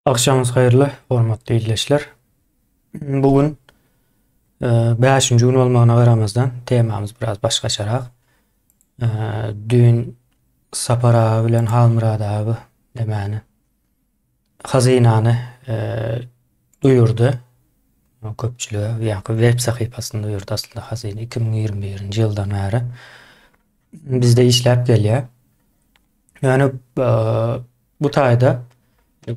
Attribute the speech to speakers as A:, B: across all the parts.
A: Agşamyňyz haýyrly, hormatly ildeşler. Bu gün 5-nji gün bolmagyna garamazdan temamyz biraz başgaçarak. Düýn Sapar aga bilen Halmyrat aga nämäni hazynany duýurdy. Köpçülige, ýa-da web sahypasynda duýurdy aslynda hazyna 2021-nji ýyldan bäri bizde işläp gelýär. Ýöne bu taýda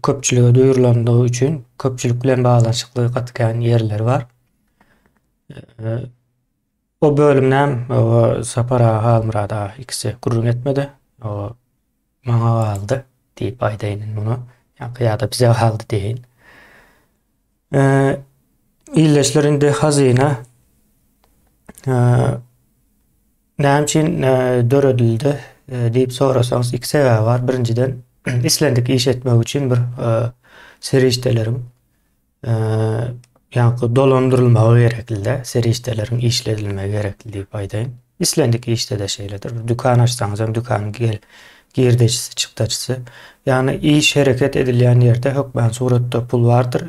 A: köpçülige duýrulandygy üçin köpçülik bilen baglanyşykly gaty kän ýerleri bar. O bölümdem Sapar aga, Halmyrat aga ikisi gürrüň etmedi. O maňa galdy diýip aýdaýyn indi muny. Ýa-da bize galdy diýeýin. Ildeşler indi hazyna Näme üçin döredildi diýip sorasaňyz, iki sebäbi bar. Birinjiden, islendik iş etmek üçin bir serişdeleriň ýaňky dolandyrylmagy gerekli-de, serişdeleriň işledilmegi gerekli diýip aýdaýyn. Islendik işde-de şeýledir. Bir dükan açsaňyz hem dükanyň girdejisi, çykdajysy. Ýagny iş hereket edilýän ýerde hökmany suratda pul bardyr.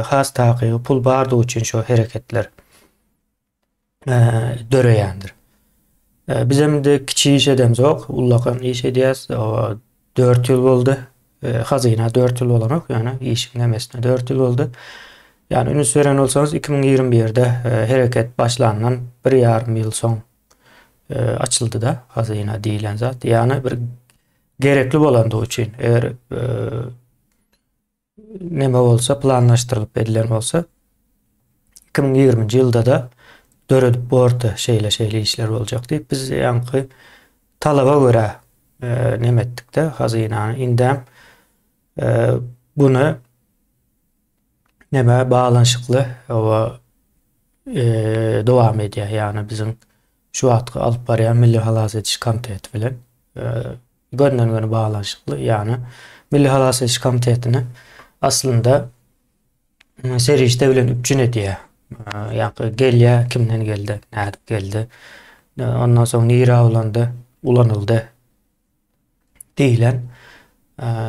A: Has takygy pul bardygy üçin şo hereketler döreýändir. Bizem indi kiçi iş edemzok, ullakan iş edýäs. 4 ýyl boldy. Hazyna 4 ýyl bolanok, ýöne işiň nemesine 4 ýyl boldy. Ýani üns beren bolsaňyz 2021-de hereket başlandan bir ýarym ýyl soň açyldy-da hazyna diýlen zat. Ýani bir gerekli bolandygy üçin, eger neme bolsa planlaşdyrylyp edilen bolsa 2020-nji ýylda-da döredip bordy şeýle şeýle işler boljak diýip biz ýaňky talaba görä e, neme etdik-de hazynany indem e, buny neme baglanyşykly oba e, dowam edýär. Ýagny biziň şu wagtky alyp barýan Milli halas ediş komiteti bilen e, gönden-göni baglanyşykly, ýagny Milli halas ediş komitetini aslynda serişde bilen üpjün edýär. Ýa-da gelýär, kimden geldi, nädip geldi, ondan soň nirä ulandy, ulanyldy diýlen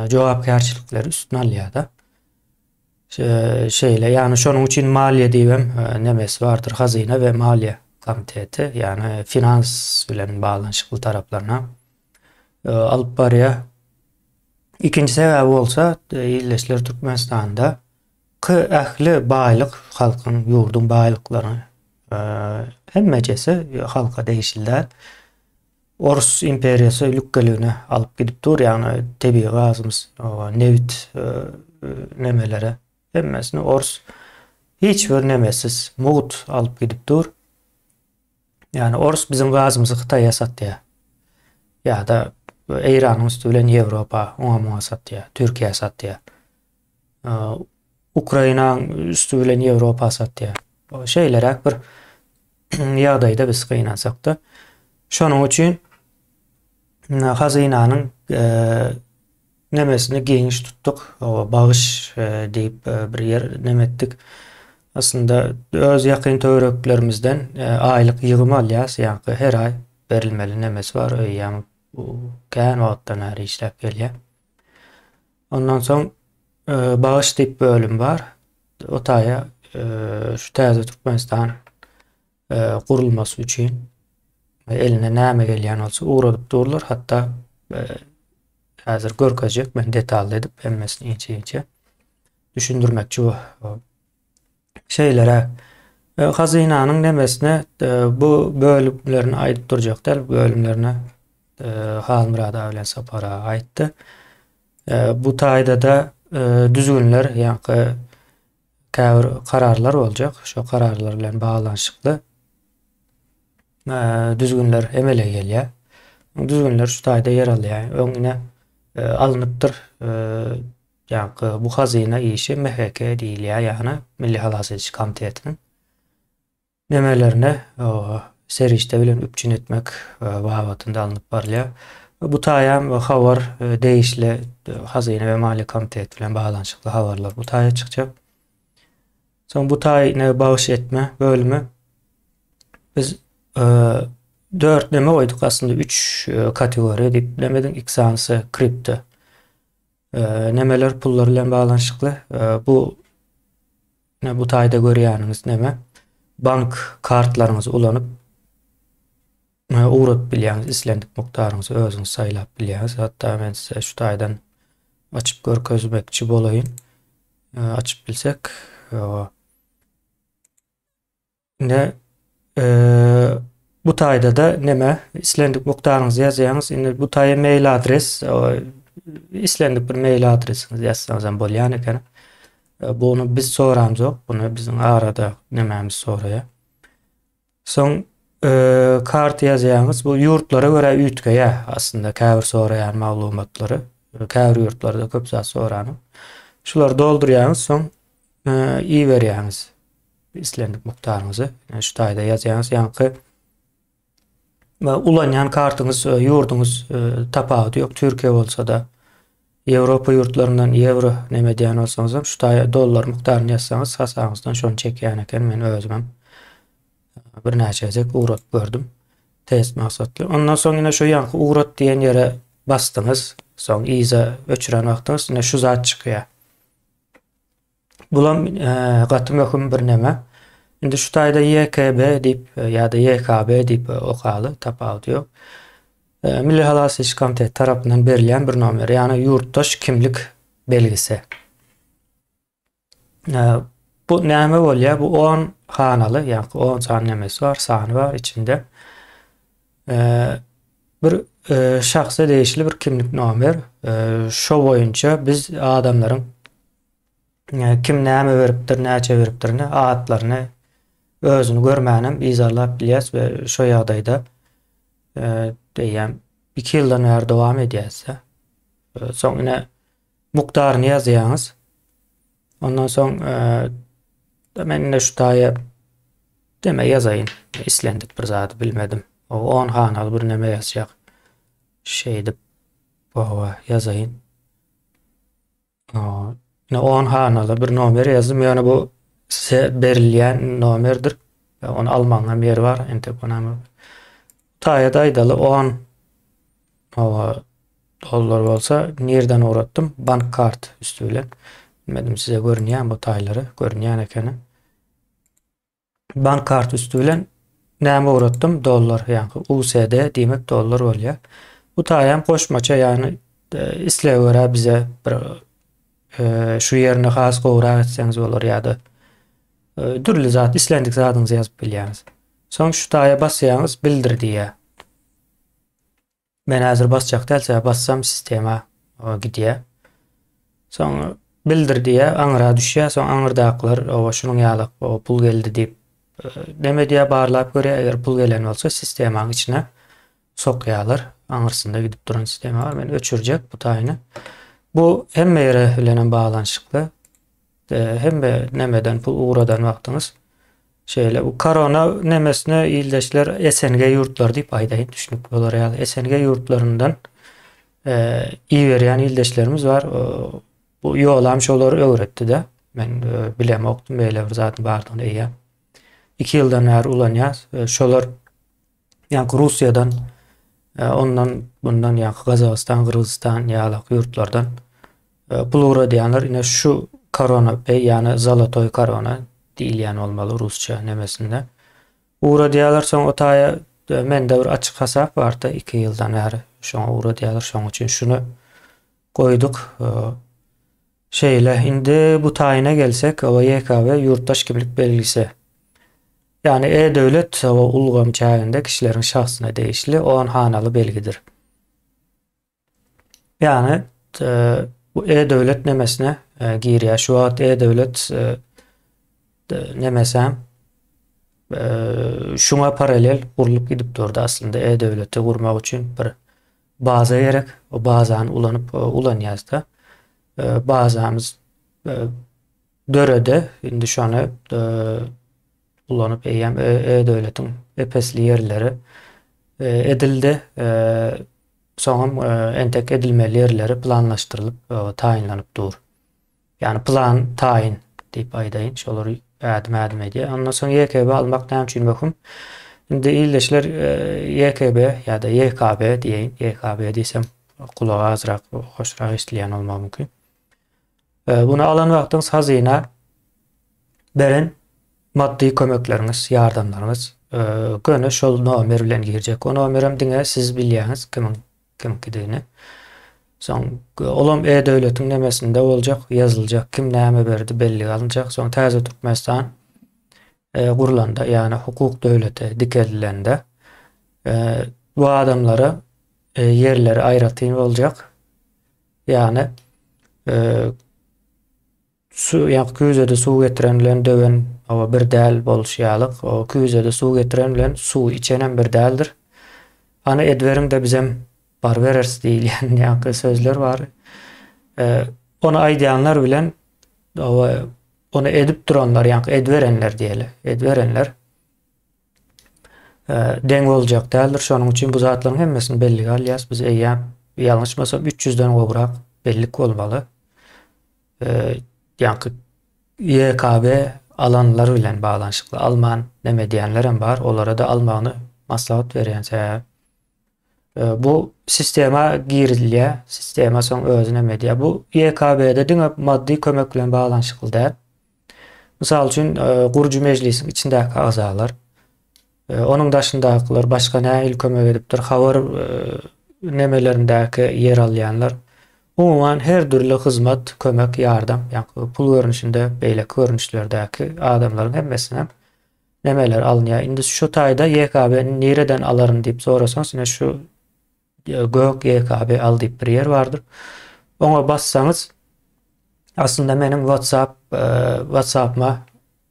A: jogapkärçilikleri üstüne alýar-da. Şeýle, ýagny şonuň üçin maliýe diýibem nemesi bardyr, hazyna we maliýe komiteti, ýagny finans bilen baglanyşykly taraplaryna alyp barýar. Ikinji sebäbi bolsa, ildeşler Türkmenistanda ky ähli baýlyk halkyň, ýurduň baýlyklary hemmejesi halka degişli däl. Orus imperiýasy lükgeligine alyp gidip dur, ýagny tebigy gazymyz, nebit nemelere hemmesini orus hiç bir nemesiz mugt alyp gidip dur. Ýagny orus biziň gazymyzy Hytaýa satýar. Ýa-da Eýranyň üsti bilen Ýewropa, oňa muňa satýar, Türkiýä satýar. Ukrainaň üsti bilen Ýewropa satýar. Şeýleräk bir ýagdaýda biz gynansakda. Şonuň üçin hazynanyň e, nemesini giňiş tutduk. O bagyş e, diýip e, bir ýer neme etdik. Aslynda öz ýakyn töwereklerimizden aýlyk ýygym alýas, ýa-da her aý berilmeli nemesi bar, eýýäm bu kän wagtdan bäri işläp gelýär. Ondan soň bagyş diýip bölüm bar. O taýa şu täze Türkmenistan gurulmasy üçin eline näme gelýän bolsa ugradyp durlar. Hatda häzir görkezjek men detally edip hemmesini inçe-inçe düşündirmekçi bu. Şeýleräk. Hazynanyň nemesine bu bölümlerini aýdyp durjak däl, bölümlerine Halmyrat aga bilen Sapar aga aýtdy. Bu taýda-da düzgünler, ýaňky käbir kararlar boljak. Şo kararlar bilen baglanyşykly düzgünler emele gelýär. Düzgünler şu taýda ýer alýar. Öň ine alnypdyr. Ýaňky bu hazyna işi MHK diýilýär, ýagny Milli halas ediş komitetiniň nemelerine serişde bilen üpjün etmek babatynda alnyp barylýar. Bu taýam habar degişli Hazyna we maliýe komiteti bilen baglanyşykly habarlar bu taýa çykjak. Soň bu taý ne bagyş etme bölümi biz 4 neme goýduk aslynda 3 kategoriýa diýip bilemedim. Iki sanysy kripto. Nemeler pullar bilen baglanyşykly. Bu bu taýda görýäniňiz neme? Bank kartlaryňyzy ulanyp ugradyp bilýäňiz. Islendik mukdaryňyzy özüňiz saýlap bilýäňiz. Hatda men size şu taýdan açyp görkezmekçi bolaýyn. Açyp bilsek. Indi bu taýda-da neme islendik mukdaryňyzy ýazýaňyz. Indi bu taýa mail adres, islendik bir mail adresiňizi ýazsaňyz hem bolýan eken. Bunu biz soramzok, bunu biziň arada nemämiz soraýar. Soň kart ýazýaňyz. Bu ýurtlara görä üýtgeýär aslynda käbir soraýan maglumatlary. Käbir ýurtlarda köp zat soranok. Şulary doldurýaňyz, soň iberýäňiz. Islendik mukdaryňyzy şu taýda ýazýaňyz. Ýaňky ulanýan kartyňyz, e, ýurduňyz e, tapawudy ýok. Türkiýe bolsa-da, Ýewropa ýurtlaryndan ýewro neme edýän bolsaňyz hem şu taýa dollar mukdaryny ýazsaňyz, hasabyňyzdan şony çekýän eken. Men özüm hem e, birnäçe gezek ugradyp gördüm. Test maksatly. Ondan soň ýene şu ýaňky ugrat diýen ýere basdyňyz. Soň yza öçüren wagtyňyz ine şu zat çykýar. Bulam gaty möhüm bir neme. Indi şu taýda YKB diýip ýa-da YKB diýip okaly, tapawudy ýok. Milli halas ediş komiteti tarapyndan berilýän bir nomer, ýagny ýurtdaş kimlik belgisi. Bu näme bolýar? Bu 10 hanaly, ýagny 10 sany nemesi bar, sany bar içinde. Bir şahsa degişli bir kimlik nomer. Şo boýunça biz adamlaryň kim näme beripdir, näçe beripdirini, atlaryny özüni görmänem yzarlap bilýäs we şo ýagdaýda eýýäm 2 ýyldan bäri dowam edýäs-de. Soň ine mukdaryny ýazýaňyz. Ondan soň men ine şu taýa deme ýazaýyn. Islendik bir zady bilmedim. O 10 hanaly bir neme ýazjak. Şeýdip owa ýazaýyn. Ine 10 hanaly bir nomer ýazdym. Ýöne bu size berilýän nomerdir. Ony almagyň hem ýeri bar. Entek ony taýa-da aýdaly 10 owa dollar bolsa nirden ugratdym? Bank kart üsti bilen. Bilmedim size görünýän bu taýlary. Görünýän ekeni. Bank kart üsti bilen näme ugratdym? Dollar, ýagny USD diýmek dollar bolýar. Bu taýam goşmaça, ýagny e, islege görä bize bir e, şu ýerini has gowrak etseňiz bolar ýa-da e, dürli zat, islendik zadyňyzy ýazyp bilýäňiz. Soň şu taýa basýaňyz, bildir diýýär. Men häzir basjak däl, sebäbi bassam sistema gidýär. Soň bildir diýýär, aňyra düşýär, soň aňyrdakylar oba şunuň ýaly pul geldi diýip neme edýär, barlap görýär, eger pul gelen bolsa sistemanyň içine sokýarlar. Aňyrsynda gidip duran sistema bar. Men öçürjek bu taýyny. Bu hemme ýere bilenem baglanyşykly. Hemme nemeden pul ugradan wagtyňyz şeýle bu korona nemesine ildeşler SNG ýurtlary diýip aýdaýyn düşnükli bolar ýaly SNG ýurtlaryndan e, iberýän ildeşlerimiz bar. Bu ýolam şolar öwretdi-de. Men e, bilemokdym beýle bir zadyň bardygyny eýýäm. 2 ýyldan bäri ulanýas. E, şolar ýa Russiýadan e, ondan bundan ýa Gazagystan, Gyrgyzystan ýaly ýurtlardan e, pul ugradýanlar ine şu korona pay ýagny zolotoý korona diýilýän bolmaly rusça nemesinde. Ugradýarlar soň o taýa e, mende bir açyk hasap bardy 2 ýyldan bäri şoňa ugradýarlar şoň üçin şuny goýduk. Şeýle indi bu taýyna gelsek o YKB ýurtdaş kimlik belgisi. Ýagny e-döwlet ulgam çäginde kişileriň şahsyna degişli on hanaly belgidir. Ýagny bu e-döwlet nemesine e, girýär. Şu wagt e-döwlet e, nemesem e, şuňa paralel gurlup gidip durdy aslynda e-döwleti gurmak üçin bir baza gerek. O bazany ulanyp ulanýarys-da. Bazamyz döredi. Indi şony ulanyp eýýäm e-döwletiň epesli ýerleri edildi. Soňam entek edilmeli ýerleri planlaşdyrylyp taýynlanyp dur. Ýagny plan taýyn diýip aýdaýyn. Şolary ädim-ädim edýär. Ondan soň YKB almak näme üçin möhüm? Indi ildeşler YKB ýa-da YKB diýeýin. YKB diýsem. Gulaga azrak hoşrak eşidilýän bolmagy mümkin. Buny alan wagtyňyz hazyna beren maddy kömekleriňiz, ýardamlaryňyz göni şol nomer bilen girjek. O nomerem diňe siz bilýäňiz kimiň kimiňkidigini. Soň olam e-döwletiň nemesinde boljak, ýazyljak, kim näme berdi bellige alynjak. Soň täze Türkmenistan gurlanda, ýagny hukuk döwleti dikeldilende bu adamlara ýerleri aýratyn boljak. Ýagny su ýa küýzede suw getiren bilen döwen hawa bir däl bolşy ýalyk, o küýzede suw getiren bilen suw içenem bir däldir. Hany ediberiň-de bizem barybereris diýilýän ýaňky sözler bar. Ony aýdýanlar bilen hawa ony edip duranlar ýaňky ediberenler diýeli, ediberenler deň boljak däldir. Şonuň üçin bu zatlaryň hemmesini bellige alýas. Biz eýýäm ýalňyşmasam 300-den gowrak bellik bolmaly. Ýaňky YKB alanlar bilen baglanyşykly alman neme edýänler hem bar. Olara-da almagyny maslahat berýän sebäbi bu sistema girizilýär. Sistema soň özi neme edýär. Bu YKB-de diňe maddy kömek bilen baglanyşykly däl. Mysal üçin, gurujy mejlisiň içindäki agzalar, onuň daşyndakylar başga nähili kömek edipdir, habar nemelerindäki ýer alýanlar, umuman her dürli hyzmat, kömek, ýardam, ýa pul görnüşinde, beýleki görnüşlerdäki adamlaryň hemmesinem nemeler alynýar. Indi şu taýda YKB-ni nireden alaryn diýip sorasaňyz, ine şu Gök YKB al diýip bir ýer bardyr. Oňa bassaňyz aslynda meniň WhatsApp e, WhatsApp'ma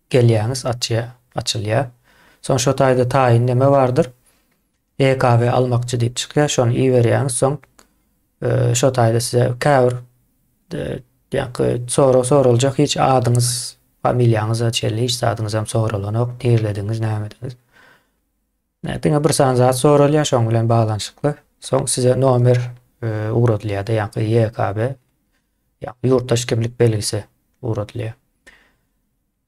A: gelýäňiz, açýa, açylýar. Soň şo taýda taýyn neme bardyr. EKB almakçy diýip çykýar. Şony iberýäňiz. Soň e, şo taýda size käbir e, ýa-da sorag soraljak hiç adyňyz, familiýaňyza çenli hiç zadyňyzam soralanok, nirlediňiz, nämediňiz. Diňe bir sany zat soralýar, şoň bilen baglanyşykly. Soň size nomer e, ugradylýar-da, ýagny YKB, ýagny ýurtdaş kimlik belgisi ugradylýar.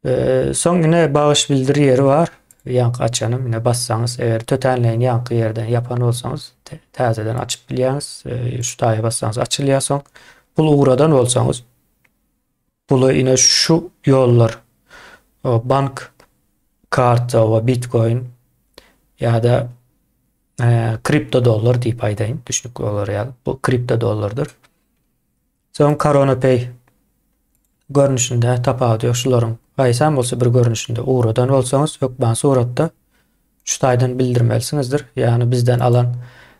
A: E, soň ine bagyş bildir ýeri bar. Ýaňky açanym, ine bassaňyz, eger tötänleýin ýaňky ýerden ýapan bolsaňyz, täzeden açyp bilýäňiz. E, şu taýa bassaňyz açylýar soň. Pul ugradan bolsaňyz, Puly ine şu ýollar bank karta we bitcoin ýa-da e, kripto dollar diýip aýdaýyn, düşnükli bolar ýaly. Bu kripto dollardyr. Soň Corona Pay görnüşinde tapawudy ýok. Şularyň haýsam bolsa bir görnüşinde ugradan bolsaňyz, hökman suratda Şu taýdan bildirmelisiňizdir. Ýagny bizden alan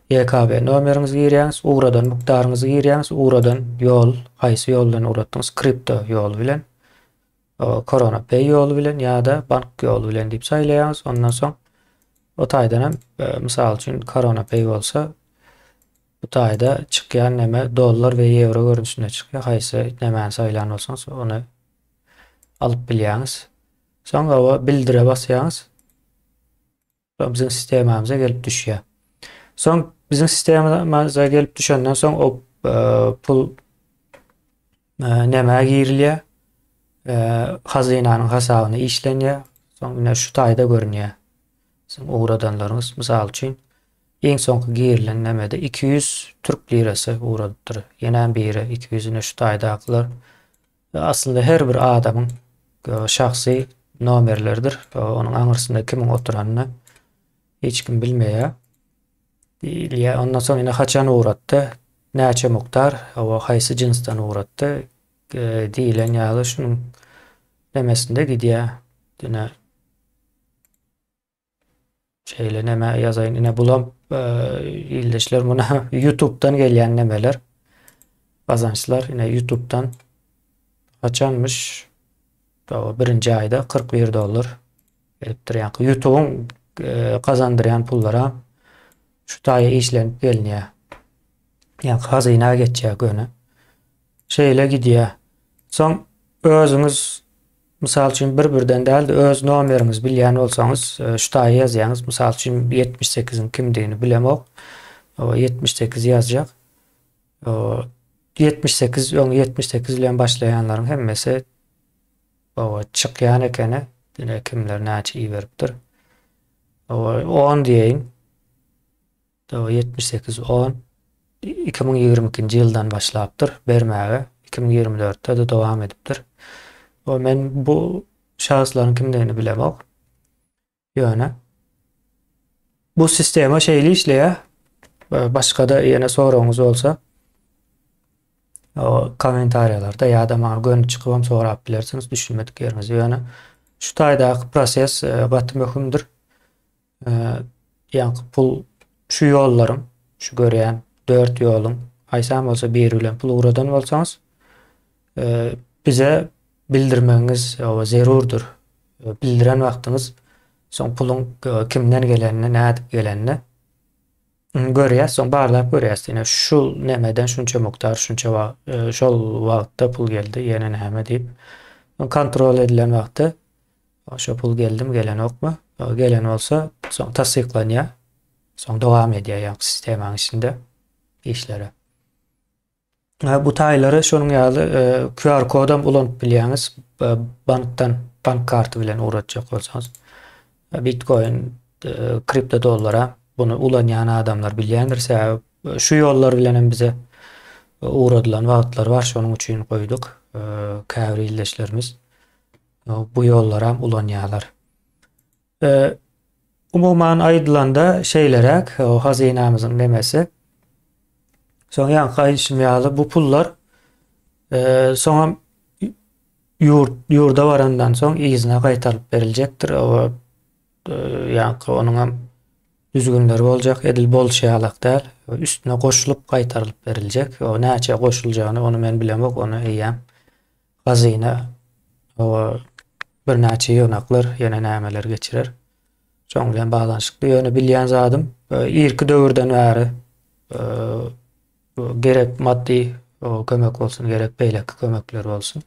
A: YKB nomeriňizi girýäňiz, ugradan mukdaryňyzy girýäňiz, ugradan ýol, haýsy ýol bilen ugratdyňyz, kripto ýoly bilen, Corona Pay ýoly bilen ýa-da bank ýoly bilen diýip saýlaýaňyz. Ondan soň o taýdan hem e, mysal üçin Corona Pay bolsa bu taýda çykýan neme dollar we ýewro görnüşinde çykýar. Haýsy nemäni saýlan bolsaňyz, ony alyp bilýäňiz. Soň hawa bildire basýaňyz. Soň biziň sistemamyza gelip düşýär. Soň biziň sistemamyza gelip düşenden soň o e, pul e, nämä girilýär? E, hazynanyň hasabyna işlenýär. Soň ine şu taýda görünýär. Siziň ugradanlaryňyz mysal üçin iň soňky girilen nämede 200 türk lirasy ugradypdyr. Ýene biri 200 ine şu taýdakylar Aslynda her bir adamyň şahsy nomerleridir. Onuň aňyrsynda kimiň oturanyny hiç kim bilmeýär. Diýilýär. Ondan soň ine haçan ugratdy, näçe mukdar, o haýsy jynsdan ugratdy diýilen ýaly şunuň nemesinde gidýär. Ine Şeýle neme ýazaýyn. Ine bulam e, ildeşler muna YouTube'dan gelýän nemeler. Gazançlar ine YouTube'dan haçanmyş? Dawa birinji aýda 41 dollar gelipdir. Ýa YouTube'un e, gazandyrýan pullara şu taýa işlenip gelinýär. Ýa hazyna geçýär göni. Şeýle gidýär. Soň özüňiz Mysal üçin bir-birden däl-de öz nomeriňizi bilýän bolsaňyz e, şu taýy ýazýaňyz. Mysal üçin 78-iň kimdigini bilemok. O 78 ýazjak. O 78 öň 78 bilen başlaýanlaryň hemmesi o çykýan ekeni. Dine kimler näçe iberipdir. O 10 diýeýin. O 78 10. 2022-nji ýyldan başlapdyr bermäge, 2024-de-de dowam edipdir. O men bu şahslaryň kimdigini bilemok. Ýöne bu sistema şeýle işleýär. Başga-da ýene soragyňyz bolsa, o kommentariýalarda ýa-da maňa göni çykyp hem sorap bilersiňiz düşünmedik ýeriňizi. Ýöne şu taýdaky proses e, gaty möhümdir. E, ýaňky pul şu ýollaryň, şu görýän 4 ýoluň haýsam bolsa biri bilen pul ugradan bolsaňyz, e, bize bildirmegiňiz zerurdyr. Bildiren wagtyňyz soň puluň kimden gelenini, nädip gelenini görýäs, soň barlap görýäs. Ine şu nemeden şunça mukdar, şunça wagt, şol wagtda pul geldi, ýene näme diýip. Kontrol edilen wagty şo pul geldimi, gelenokmy? Gelen bolsa, soň tassyklanýar. Soň dowam edýär ýaňky sistemanyň içinde işlere. Bu taýlary şonuň ýaly e, QR kodam ulanyp bilýäňiz. E, bankdan bank karty bilen ugratjak bolsaňyz. E, Bitcoin, kripto dollara bunu ulanýan adamlar bilýändir. Sebäbi şu ýollar bilen hem bize ugradylan wagtlar bar. Şonuň üçin goýduk. Käbir ildeşlerimiz bu ýollaram ulanýarlar. Umuman aýdylanda şeýleräk hazynamyzyň nemesi. Soň ýaňky aýdyşym ýaly bu pullar soňam ýurt ýurda barandan soň yzyna gaýtarylyp beriljekdir. O ýaňky onuňam düzgünleri boljak, edil bolşy ýalak däl. Üstüne goşulyp gaýtarylyp beriljek. O näçe goşuljagyny ony men bilemok, ony eýýäm Hazyna oba birnäçe ýygnaklar ýene nämeler geçirer. Şoň bilen baglanyşykly ýöne bilýän zadym e, irki döwürden bäri e, gerek maddy kömek bolsun, gerek beýleki kömekler bolsun.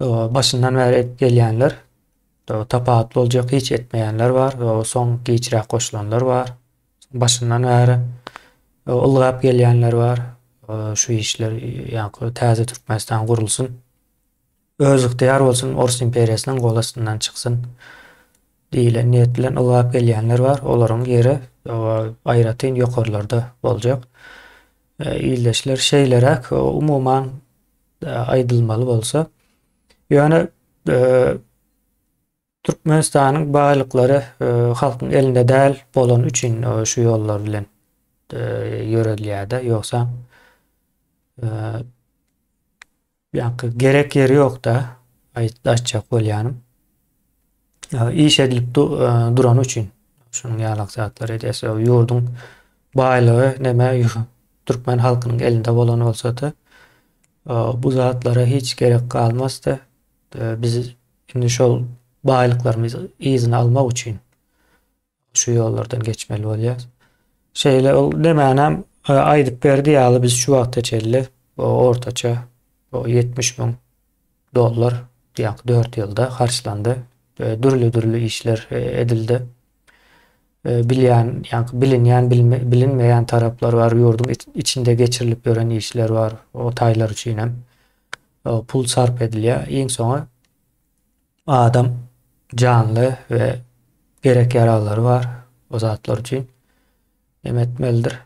A: Başyndan bäri edip gelýänler tapawutly boljak hiç etmeýänler bar, soň giçräk goşulanlar bar. Başyndan bäri ylgap gelýänler bar. Şu işler ýaňky täze Türkmenistan gurulsyn. Özygtyýar bolsun, Ors imperiýasynyň gol astyndan çyksyn diýlen niýet bilen ylgap gelýänler bar. Olaryň ýeri aýratyn ýokarlarda boljak. Ildeşler şeýleräk umuman aýdylmaly bolsa. Ýöne Türkmenistanyň baýlyklary halkyň elinde däl bolany üçin şu ýollar bilen ýöredilýär-de, ýogsa ýaňky gerek ýeri ýok-da, aýtjak bolýanym. Iş edilip durany üçin şunuň ýaly zatlar edýär. Ýurduň baýlygy näme türkmen halkynyň elinde bolan bolsady, bu zatlara hiç gerek galmazdy. Biz indi şol baýlyklarymyzy yzyna almak üçin şu ýollardan geçmeli bolýar. Şeýle ol demänem e, aýdyp berdi ýaly biz şu wagta çenli ortaça 70 müň dollar ýa 4 ýylda harçlandy. Dürli-dürli işler e, edildi. E, bilýän, ýa bilinýän, bilinmeýän taraplar bar, ýurduň içinde geçirilip ýören işler bar, o taýlar üçin hem. Pul sarp edilýär. Iň soňy adam janly we gerek ýaraglary bar o zatlar üçin neme etmelidir?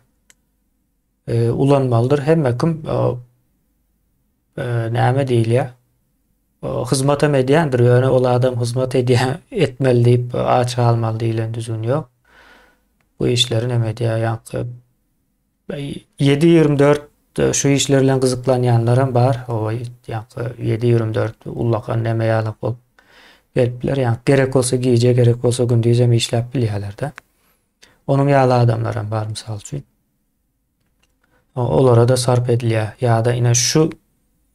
A: E, ulanmalydyr. Hemme kim e, näme diýilýär? Hyzmat hem edýändir, ýöne ol adam hyzmat edýän etmeli diýip aç galmaly diýlen düzgün ýok. Bu işleri neme edýär? Ýaňky 7-24 şu işler bilen gyzyklanýanlaram bar. O ýaňky 7-24 ullakan neme ýalak bolup gelip biler. Ýaňky gerek bolsa gije, gerek bolsa gündiz hem işläp bilýärler-de. Onuň ýaly adamlar hem bar mysal üçin. Olara-da sarp edilýär. Ýa-da ine şu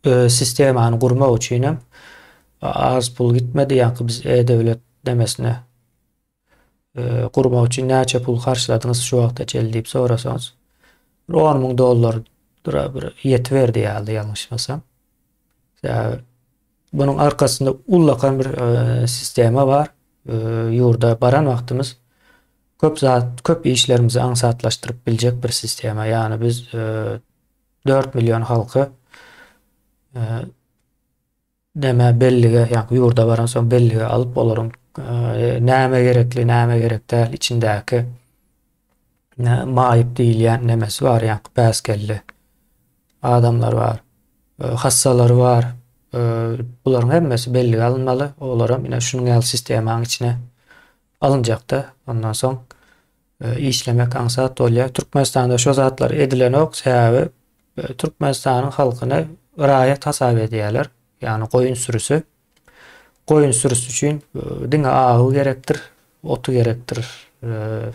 A: e, sistemany gurmak üçin hem az pul gitmedi. Ýaňky biz e-döwlet demesine gurmak üçin näçe pul harçladyňyz şu wagta çenli diýip sorasaňyz, bir 10 müň dollar bir ýetiberdi ýaly ýalňyşmasam. Sebäbi bunuň arkasynda ullakan bir e, sistema bar. E, ýurda baran wagtymyz köp zat, köp işlerimizi aňsatlaşdyryp biljek bir sistema. Ýagny biz e, 4 million halky e, Näme bellige, ýagny ýurda baransoň bellige alyp olaryň näme gerekli, näme gerek däl içindäki. Maýyp diýilýän nemesi bar, ýaňky päsgelli adamlar bar. Hassalar bar. Bularyň hemmesi bellige alynmaly. Olaram ine şunuň ýaly sistemanyň içine alynjakda. Ondan soň işlemek aňsat bolýar. Türkmenistanda şo zatlar edilenok, sebäbi Türkmenistanyň halkyny raýat hasap edýärler. Ýagny goýun sürüsi. Goýun sürüsi üçin diňe agy gerekdir, oty gerekdir.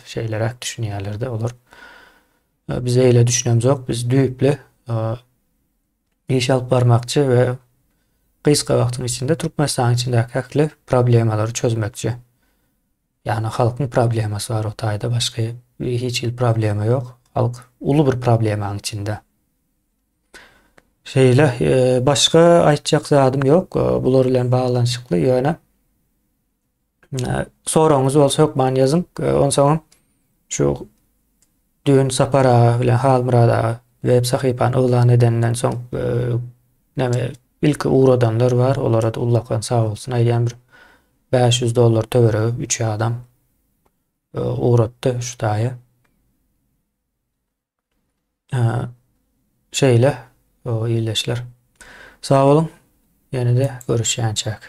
A: Şeýleräk düşünýärler-de olar. Biz eýle düşünemzok. Biz düýpli iş alyp barmakçy we gysga wagtyň içinde Türkmenistanyň içindäki ähli problemalary çözmekçi. Ýagny halkyň problemasy bar o taýda başga hiç hili problema ýok. Halk uly bir problemanyň içinde. Şeýle e, başga aýtjak zadym ýok e, bular bilen baglanyşykly ýöne e, soragyňyz bolsa hökman ýazyň. Onsoňam şu düýn Sapar aga bilen Halmyrat aga web sahypany yglan edenden soň näme ilki ugradanlar bar, olara da ullakan sag bolsun aýdýan bir 500 dollar töweregi 3 adam ugratdy şu taýa. Şeýle, ildeşler. Sag boluň. Ýene-de görüşýänçäk.